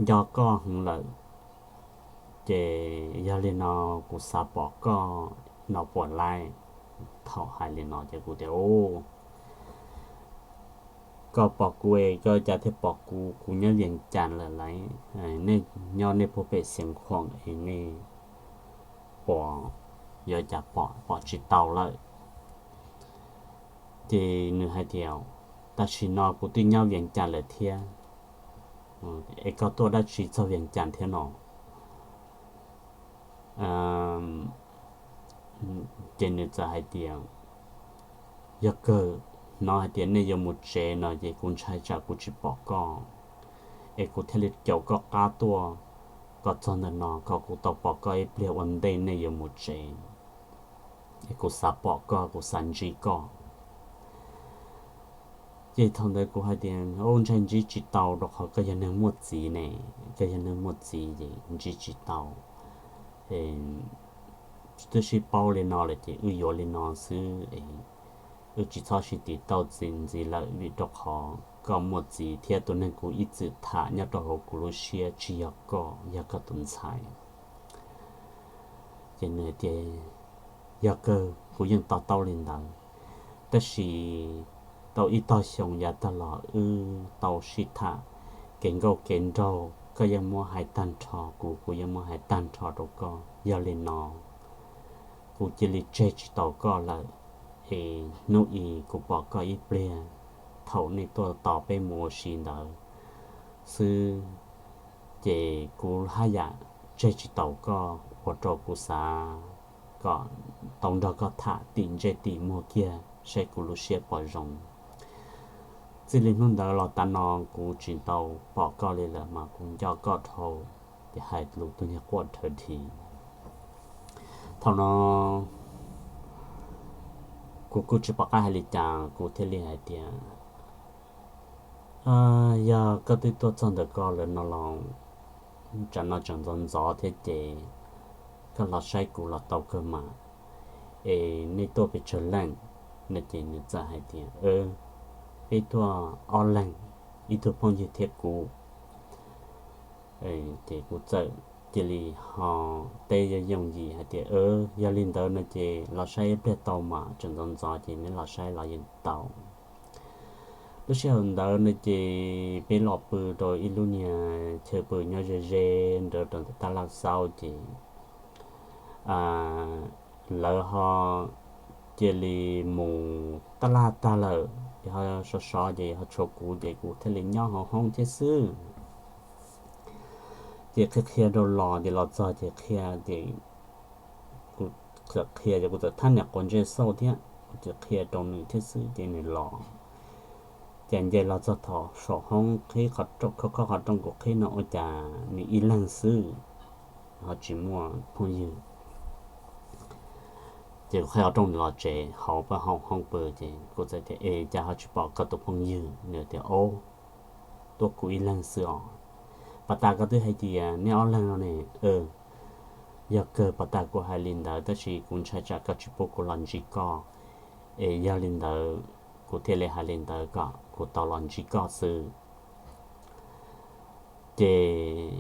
nco koj heev lawm, ces yog li no kuv xav pom koj no puas laib? Thaum hais li no ces kuv tias, u, koj pom kuv es koj cas thiaj pom kuv? Kuv nyob Vias Cas lawm lauj, nej nyob nej puag pem Xiav Khuam es nej pom, yuav cas pom, pom tsis tau lawm. Ces nws hais tias, tam sim no kuv twb nyob Vias Cas lawm thiab, es koj tuaj dab tsi txog Vias Cas thiab no? Ces nws txawm hais tias, yog kawg hnov hais tias nej yuav mus tsev no ces kuv ntshai tsam kuv tsis pom koj, es kuv thiaj li caum koj qab tuaj kom txog ntawm no kom kuv tau pom koj ib pliag ua ntej nej yuav mus tsev, es kuv xav pom koj, kuv xav ntsib koj. Ces thaum ntawd kuv hais tias, u, ntshai ntsib tsis tau rau qhov koj yog neeg muaj txiv ne, koj yog neeg muaj txiv ces ntsib tsis tau. Twb sib paub li no lawm ces wb yuav li no xwb, wb tsis txhob sib tiv tauj txi ntxiv lawm vim rau qhov koj muaj txiv thiab tus neeg kuv ib txwm tham nyob rau hauv kuv lub siab tsis yog koj, yog koj tus ntxhais. Ces nws hais tias, yog kawg, kuv yeej to taub li ntawd, tab sis tau ib tog xyoo yav tag los wb tau sib tham kev nkauj kev nraug, koj yeej muab hais tag nrho kuv, kuv yeej muab hais tag nrho rau koj. Yog li no kuv cia li tseg tsis tau koj lawm, es hnub i kuv pom koj ib pliag thaum nej tuaj tos peb mus ua si ntawd xwb, ces kuv haj yam tseg tsis tau koj, ua rau kuv xav kom tau nrog koj tham tim ntsej tim muag kiag saib kuv lub siab puas zoo. Txij li hnub ntawd los tav no kuv tsis tau pom koj li lawm mas kuv nco koj dhau, ces hais lus tuag nyuag quaj dhawv dhi. Thaum no kuv kuj tsis pom qab hais li cas, kuv thiaj li hais tias, yog koj twb tuaj txog ntawm ko lawm no los, tsam no tseem ntxov ntxov thiab ces koj los saib kuv los tau kawg mas, es nej tuaj pes tsawg leej? No ces nws txawm hais tias, peb tuaj ob leeg, ib tug phooj ywg thiab kuv. Ces kuv txawm cia li ho teb yooj yooj yim hais tias, yog li ntawd no ces los saib ib pliag tau mas, tseem ntxov ntxov ces neb los saib los yeej tau. Lub sij hawm ntawd no ces peb los pw rau ib lub niag chaw pw nyob ze ze nrad rau ntawm tab laj xaub ces lawv ho cia li mus tab laj tag lawm, ces ho sov sov ces ho tshuav kuv ces kuv thiaj li nyob hauv hoob thiab xwb. Ces qhia qhia rau los ces los txog ces qhia ces kuv txawm qhia ces kuv txawm thab niam quav ntsej xauj thiab, kuv txawm qhia rau nws thiab xwb ces nws los. Ces nce los txog thaum saum hoob qhib qhov rooj, khob qhov rooj kuv qhib no ua cas nws ib leeg xwb, ho tsis muaj phooj ywg. Ces kuv qhib qhov rooj los tsev, hauv pab hauv hoob pw, ces kuv txawm tias, Es cas ho tsis pom koj tus phooj ywg? Nws tias, Ob, tuaj kuv ib leeg xwb os. Pas tas koj twb hais tias nej ob leeg no ne. Yog kawg pas tas kuv hais li ntawd, tab sis kuv ntshai tsam koj tsis pub kuv los ntsib koj, es yog li ntawd kuv thiaj li hais li ntawd kom kuv tau los ntsib koj xwb. Ces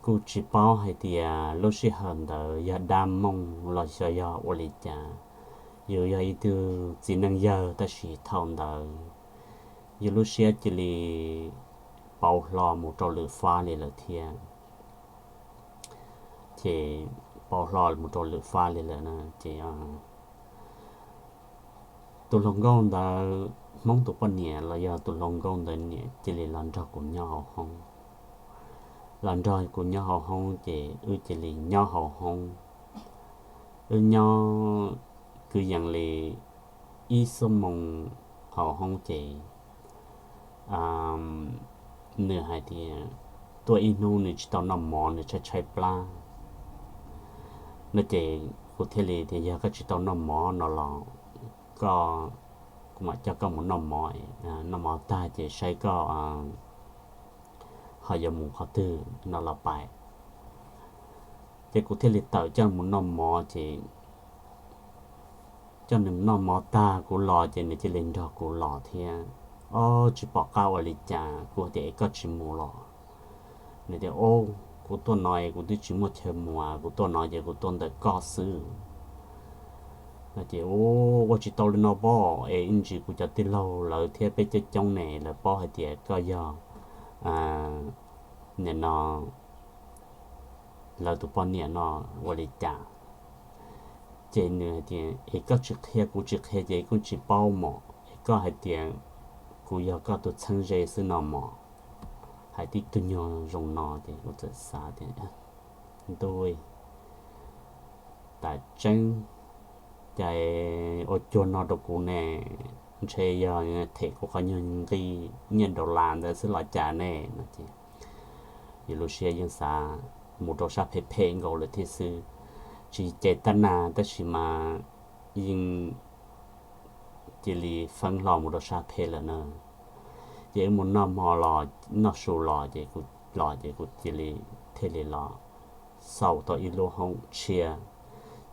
kuj tsis paub hais tias lub sij hawm ntawd yog dab mooj los xyov yog ua li cas. Yus yog ib tug txiv neej yawg, tab sis thaum ntawd yus lub siab cia li pauv hlo mus rau lwm fab li lawm thiab. Ces pauv hlo mus rau lwm fab li lawm na, ces tus hluas nkauj ntawd, Hmoob tus poj niam los yog tus hluas nkauj ntawd niam, cia li los nrog kuv nyob hauv hoob. Los nrog kuv nyob hauv hoob, ces wb cia li nyob hauv hoob. Wb nyob kwv yees li ib xuab moos hauv hoob, ces nws hais tias tuaj ib hnub nws tsis tau noj mov, nws tshaib tshaib plab no. Ces kuv thiaj li tias, Yog koj tsis tau noj mov no los koj, kuv mam coj koj mus noj mov, noj mov tag ces saib koj ho yuav mus qhov twg no los pais. Ces kuv thiaj li tawm coj mus noj mov, ces coj nws noj mov tag kuv los, ces nws cia li nrog kuv los thiab. Ob, tsis pom qab ua li cas, kuv tias, Es koj tsis mus los? Nws tias, Ob, kuv tuaj no es kuv twb tsis muaj chaw mus, kuv tuaj no ces kuv tuaj ntawm koj xwb. Ces ua tsis tau li no pob, es ib ntsis kuv cov tij laug lawv thiab peb coob coob ne, lawv paub hais tias koj yog nim no lawv tus poj niam no ua li cas? Ces nws hais tias, Es koj tsis qhia kuv tsis qhia ces kuj tsis paub mog, es koj hais tias kuv yog koj tus txheeb ze xwb no mog. Hais tib tug nyuag zoo no ces kuv txawm xav tias, Ntuj, tas tseeb, cas ua cuag no rau kuv ne, ntshe yog them kuv qhov nyuag nqi nyiaj dollar ntawd xwb los cas ne no. Ces yus lub siab yeej xav mus rau sab phem phem nkaus lawm thiab xwb. Tsis ces tab nag tab sis mas yeej cia li feeb hlo mus rau sab phem lawm na. Ces wb mus noj hmo los, noj su los ces kuv los ces kuv cia li thiaj li los xauj tau ib lub hoob tshiab,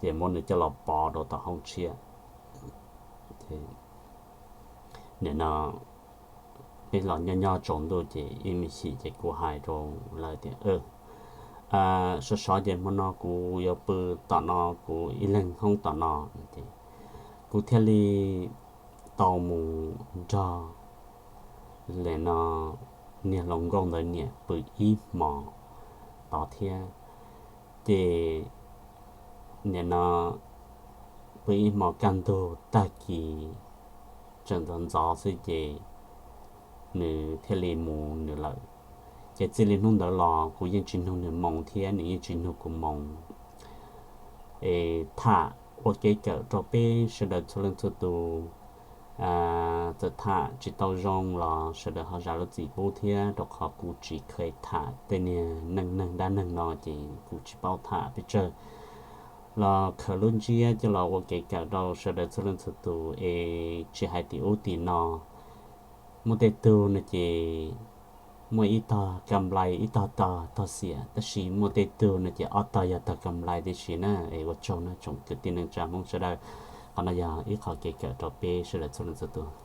ces muab nws coj los pov rau tom hoob tshiab. Nim no peb los nyob nyob tsaus ntuj ces ib me xyim ces kuv hais rau lawv tias, Sov sov ces hmo no kuv yuav pw tom no, kuv ib leeg hoob tom no. Ces kuv thiaj li tau mus nrog nim no niag hluas nkauj ntawd niam pw ib hmos tod thiab. Ces nim no pw ib hmos kaj ntug tag kis tseem ntxov ntxov xwb ces nws thiaj li mus nws lawm. Ces txij li hnub ntawd los kuv yeej tsis nug nws moo thiab nws yeej tsis nug kuv moo. Es tham ua kev kawm rau peb sawv daws txhua leej txhua tus. Txawm tham tsis tau zoo los sawv daws ho zam lub txim pub thiab, rau qhov kuv tsis kheev tham tej niag neej neeg dab neeg no ces kuv tsis paub tham pes tsawg. Los khaws lub ntsiab coj los ua kev kawm rau sawv daws txhua leej txhua tus es tsis hais tim ub tim no, muaj tej tug no ces muaj ib tog kam nplais ib tog tog tog xiam, tab sis muaj tej tug no ces ob tog yog tog kam nplais tib si na. Es ua tsaug na tsoom kwv tij neej tsa Hmoob sawv daws, qhov no yog ib qho kev kawm rau peb sawv daws txhua leej txhua tus.